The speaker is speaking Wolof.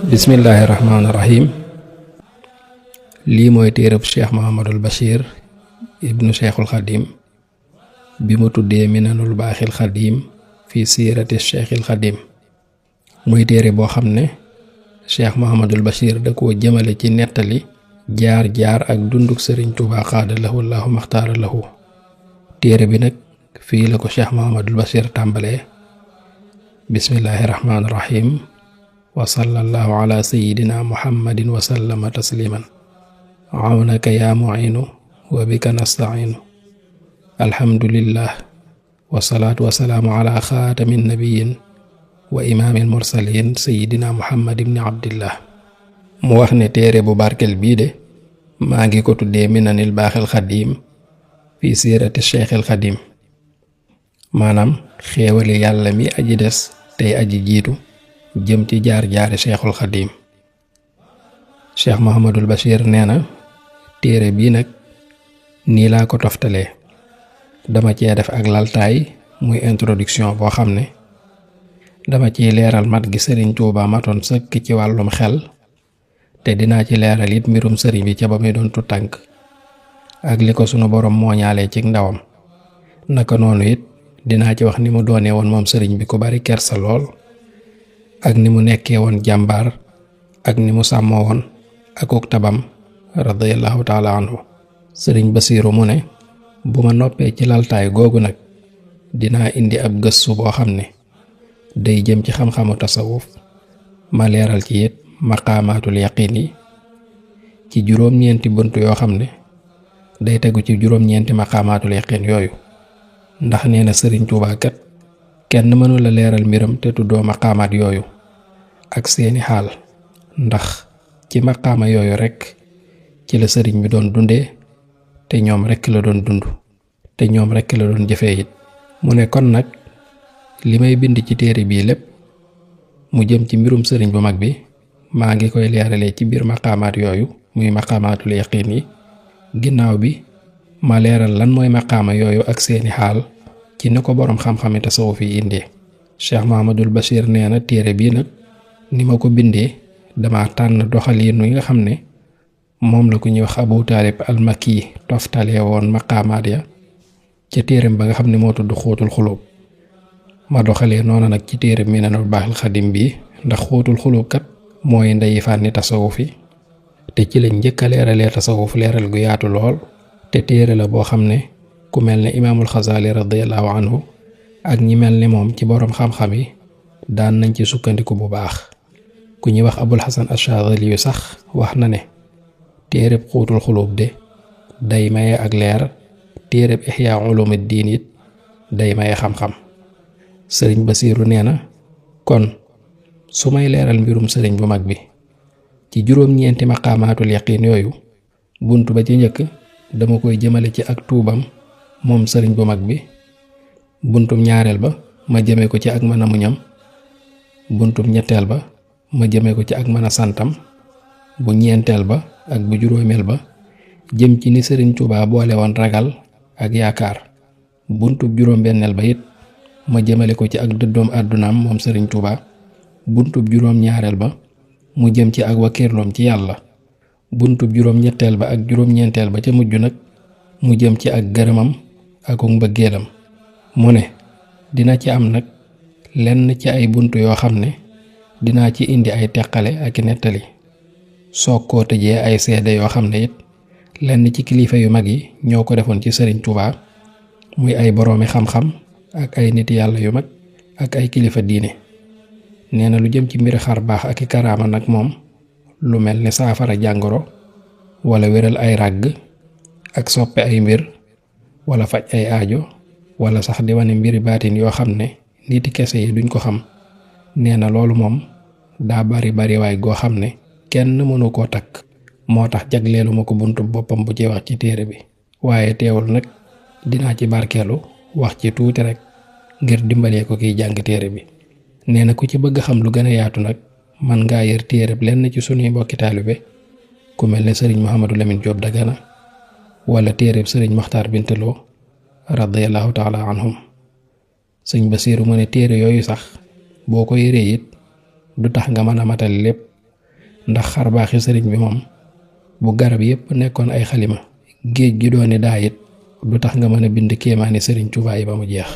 bismillahi rahmaani rahim. lii mooy téereb cheikh Muhammadul Bachir ibnu cheikhul xadim bi mu tuddee minanul baaxil xadim fi siirati cheikhil xadim. muy téere boo xam ne cheikh Muhammadul Bachir da koo jëmale ci nettali jaar-jaar ak dunduk sëriñ Tuubaa xaada lahu llaahu maxtaara lahu. téere bi nag fii la ko cheikh Muhammadul Bachir tàmbalee. bismillahi rahmaani rahim. wa sallallahu ala sayyidina muhammadin wa sallama tasliman. awnaka yaa mu'inu wa bika nasta'inu. alhamdulillah wasalaatu wasalaamu ala xaatamin nabiyin wa imaamil mursalin sayyidina muhammad ibni abdillah. mu wax ne téere bu barkel bii de maa ngi ko tuddee minanil baaxil xadim fi siirati cheikhil xadim, maanaam xéewali yàlla mi aji des tey aji jiitu jëm ci jaar-jaari cheikhul xadim. cheikh Muhammadul Bachir nee na téere bii nag nii laa ko toftalee. dama cee def ak laltaay muy introduction boo xam ne dama ciy leeral mat gi sëriñ Tuubaa matoon sëkk ci wàllum xel, te dinaa ci leeral it mbirum sëriñ bi ca ba muy doon tutànk ak li ko sunu borom mooñaalee ci ndawam. naka noonu it dinaa ci wax ni mu doonee woon moom sëriñ bi ku bari kersa lool, ak ni mu nekkee woon jàmbaar, ak ni mu sàmmoo woon akuk tabam radiyallahu taala anhu. sëriñ Basiiru mu ne bu ma noppee ci laltaay googu nag dinaa indi ab gëstu boo xam ne day jëm ci xam-xamu tasawuf, ma leeral ci it maqaamaatul yaqiin yi ci juróom-ñeenti bunt yoo xam ne day tegu ci juróom-ñeenti maqaamaatul yaqiin yooyu. ndax nee na sëriñ Tuubaa kat kenn mënula leeral mbiram te tuddoo maqaamaat yooyu ak seeni xaal, ndax ci maqaama yooyu rekk ci la sëriñ bi doon dundee, te ñoom rekk la doon dund, te ñoom rekk la doon jëfee it. mu ne kon nag li may bind ci téere bii lépp mu jëm ci mbirum sëriñ bu mag bi maa ngi koy leeralee ci biir maqaamaat yooyu muy maqaamaatul yaqiin yi. ginnaaw bi ma leeral lan mooy maqaama yooyu ak seeni xaal ci ni ko boroom xam-xami tasawuf yi indee. cheikh Muhammadul Bachir nee na téere bii nag ni ma ko bindee dama tànn doxaliin wi nga xam ne moom la ku ñuy wax Abu Taalib al-Makki toftalee woon maqaamaat ya ca téereem ba nga xam ne moo tudd xóotul xulóob. ma doxalee noonu nag ci téere minanul baaxil xadim bii, ndax xóotul xulóob kat mooy ndeyi fànni tasawuf yi, te ci lañ njëkk a leeralee tasawuf leeral gu yaatu lool. te téere la boo xam ne ku mel ne imaamul Xasaali radiyallahu anhu ak ñi mel ne moom ci boroom xam-xam yi daan nañ ci sukkandiku bu baax. ku ñuy wax Abul Hasan Ash-Shaadili yu sax wax na ne téereb xóotul xulóob de day maye ak leer, téereb Ihyaa Ulumuddin it day maye xam-xam. sëriñ Basiiru nee na kon su may leeral mbirum sëriñ bu mag bi ci juróom-ñeenti maqaamaatul yaqiin yooyu, bunt ba ci njëkk dama koy jëmale ci ak tuubam moom sëriñ bu mag bi. buntum ñaareel ba ma jëme ko ci ak mën a muñam. buntum ñetteel ba ma jëme ko ci ak mën a santam. bu ñeenteel ba ak bu juróomeel ba jëm ci ni sëriñ Tuubaa boole woon ragal ak yaakaar. buntub juróom-benneel ba it ma jëmale ko ci ak dëddoom àddunaam moom sëriñ Tuubaa. buntub juróom-ñaareel ba mu jëm ci ak wakiirloom ci yàlla. buntub juróom-ñetteel ba ak juróom-ñeenteel ba ca mujj nag mu jëm ci ak gërëmam ak mbëggeelam. mu ne dina ci am nag lenn ci ay bunt yoo xam ne dinaa ci indi ay teqale ak i nettali, soog koo tëjee ay seede yoo xam ne it lenn ci kilifa yu mag yi ñoo ko defoon ci sëriñ Tuubaa, muy ay boroomi xam-xam ak ay nit yàlla yu mag ak ay kilifa diine. nee na lu jëm ci mbiri xar baax ak i karaama nag moom lu mel ni saafara jàngoro wala wéral ay ràgg ak soppe ay mbir wala faj ay aajo wala sax di wane mbiri baatin yoo xam ne niti kese yi duñ ko xam. nee na loolu moom daa bari waay goo xam ne kenn mënu koo takk, moo tax jagleelu ma ko buntu boppam bu ci wax ci téere bi. waaye teewul nag dinaa ci barkeelu wax ci tuuti rek ngir dimbalee ko kiy jàng téere bi. nee na ku ci bëgg xam lu gën a yaatu nag man ngaa yër téereb lenn ci sunuy mbokki taalibe ku mel ne sëriñ Mouhamadou Lamine Diop Dagana wala téereb sëriñ Maxtaar Bintaloo radiyallahu taala anhum. sëñ Basiiru mu ne téere yooyu sax boo ko yëree it du tax nga mën a matal lépp, ndax xarbaaxi sëriñ bi moom bu garab yépp nekkoon ay xalima géej gi dooni daa it du tax nga mën a bind kéemaani sëriñ Tuubaa yi ba mu jeex.